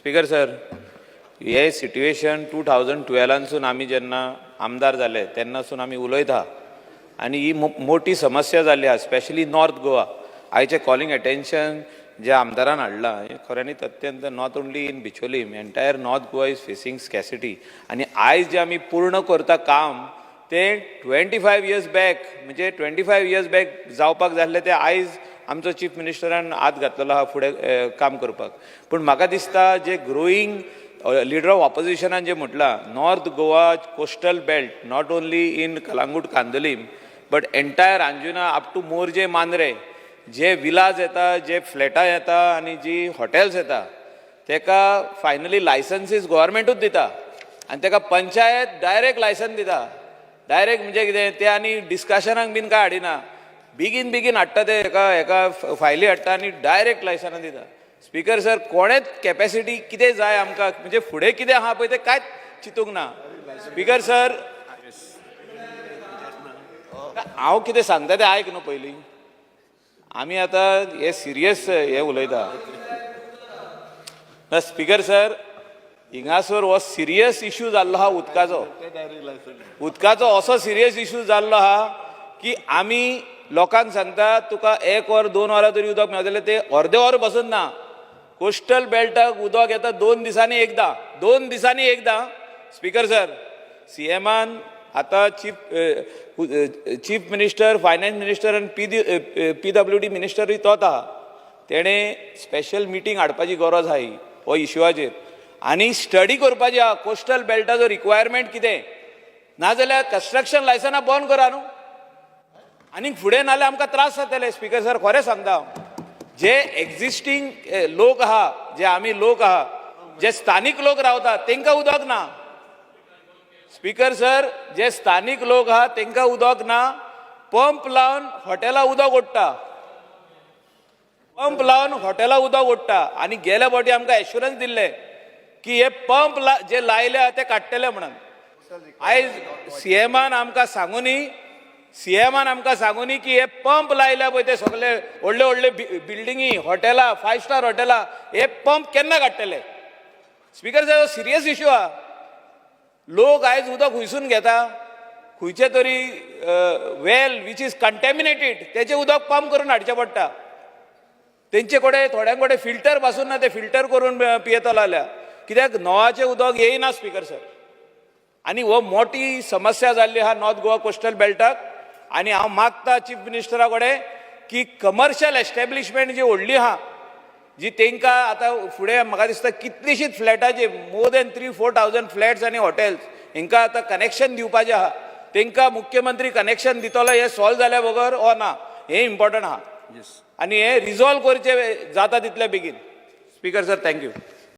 Speaker sir, हे situation 2012लानसून, आमी जेन्ना आमदार जाले तेन्नासून आमी उलयता आनी ही मोठी समस्या जाल्ली आहा, स्पेशली नॉर्थ गोवा. आयचे कॉलिंग अटेन्शन जे आमदारान हाडलां, हें खऱ्यांनीच अत्यंत, not only in Bicholim, entire North Goa is facing scarcity. आनी आयज जे आमी पूर्ण करता काम, तें 25 इयर्स बॅक, म्हणजे 25 इयर्स बॅक जावपाक जाल्लें, तें आयज आमचो चीफ मिनिस्टरान हात घातलेलो आहा फुडें काम करपाक. पूण म्हाका दिसता, जे ग्रोईंग लिडर ऑफ ऑपोजिशनान जे म्हटलां, North Goa coastal belt, not only in Calangute, Candolim, but entire Anjuna up to Morjim, Mandrem, जे विलाज येता, जे फ्लॅटां येता आनी जी हॉटेल्स येता, तेका फायनली लायसन्सीस गोवोरमेंटूच दिता आनी तेका पंचायत डायरेक्ट लायसन दिता. डायरेक्ट म्हणजे कितें ते आनी डिस्कशनाक बीन काय हाडिना. बेगीन बेगीन हाडटा ते, हेका हेका फायली हाडटा आनी डायरेक्ट लायसनां दिता. स्पीकर सर, कोणेच कॅपॅसिटी कितें जाय आमकां, म्हणजे फुडें कितें आहा पळय, तें कांयच चिंतूंक ना. स्पीकर सर, हांव कितें सांगता तें आयक न्हू पयलीं. आमी आतां हे सिरियस हे उलयता ना. स्पीकर सर, हिंगासर हो सिरियस इशू जाल्लो आहा उदकाचो. उदकाचो असो सिरियस इशू जाल्लो आहा की आमी लोकांक सांगता, तुका एक वर, 2 वरां तरी उदक मेळतलें, ते अर्दे वर बसून ना. कोस्टल बेल्टाक उदक येता 2 दिसांनी एकदां, 2 दिसांनी एकदां. स्पीकर सर, सीएमान आतां चीफ मिनिस्टर, फायनान्स मिनिस्टर आनी पीडब्ल्यूडी मिनिस्टरूय तोच आहा. तेणें स्पेशल मिटींग हाडपाची गरज आहा ही हो इशुआचेर आनी स्टडी करपाची आहा, कोस्टल बेल्टाचो रिक्वायरमेंट कितें. नाजाल्यार कन्स्ट्रक्शन लायसनां बंद करा न्हू आनीक फुडें, नाल्यार आमकां त्रास जातले. स्पीकर सर, खरें सांगता हांव, जे एक्झिस्टींग लोक आहा, जे आमी लोक आहा, जे स्थानीक लोक रावता, तांकां उदक ना. स्पीकर सर, जे स्थानीक लोक आहा तांकां उदक ना. पंप लावन हॉटेलां उदक ओडटा, पंप लावन हॉटेलां उदक ओडटा. आनी गेल्या फावटी आमकां एश्युरन्स दिल्ले की हे पंप जे लायले ते काडटले म्हणून. आयज सीएमान आमकां सांगुनी, सीएमान आमकां सांगुनी की हे पंप लायल्या पळय, ते सगळे व्हडले व्हडले बिल्डिंगी, हॉटेलां, फायव स्टार हॉटेलां, हे पंप केन्ना काडटले? स्पीकर साहेब, सिरियस इश्यू आहा. लोक आयज उदक खुंयसून घेता? खंयचे तरी वेल which is contaminated, तेचें उदक पंप करून हाडचें पडटा. तेंचे कडेन, थोड्यां कडेन फिल्टर पासून ना, ते फिल्टर करून पियेतलो जाल्यार, कित्याक नळाचें उदक येयना. स्पीकर सर, आनी हो मोठी समस्या जाल्ली आहा नॉर्थ गोवा कोस्टल बेल्टाक. आनी हांव मागता चीफ मिनिस्टरा कडेन की कमर्शियल एस्टेब्लिशमेंट जी व्हडली आहा, जी तांकां आतां फुडें म्हाका दिसता कितलीशींच फ्लॅटाची, more than 3-4 thousand flats आनी हॉटेल्स, हांकां आतां कनेक्शन दिवपाचें आहा. तांकां मुख्यमंत्री कनेक्शन दितलो हें सॉल्व जाल्या बगर हो ना. हें इम्पॉर्टंट आहा आनी हें रिजॉल्व करचें जाता तितले बेगीन. Speaker sir, thank you.